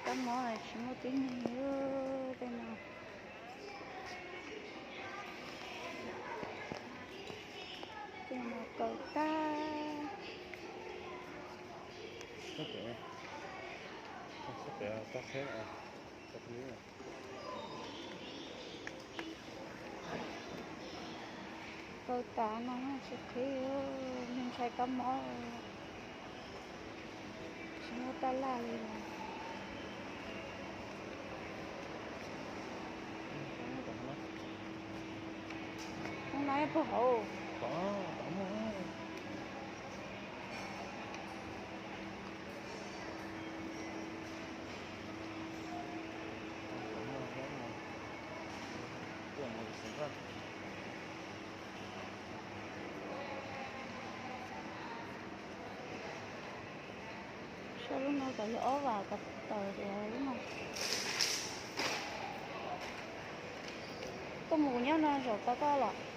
Kab mob tsis muaj tib neeg li tej no. Tej no kaw tag. Kaw tas no tsis qhib, ntshai kab mob, tsis muaj taj laj li. Ub, no puag hauv. Saib lub no kom yog ob vam kom tawm tias lub no. Koj mus nyob no zaum tau koj los?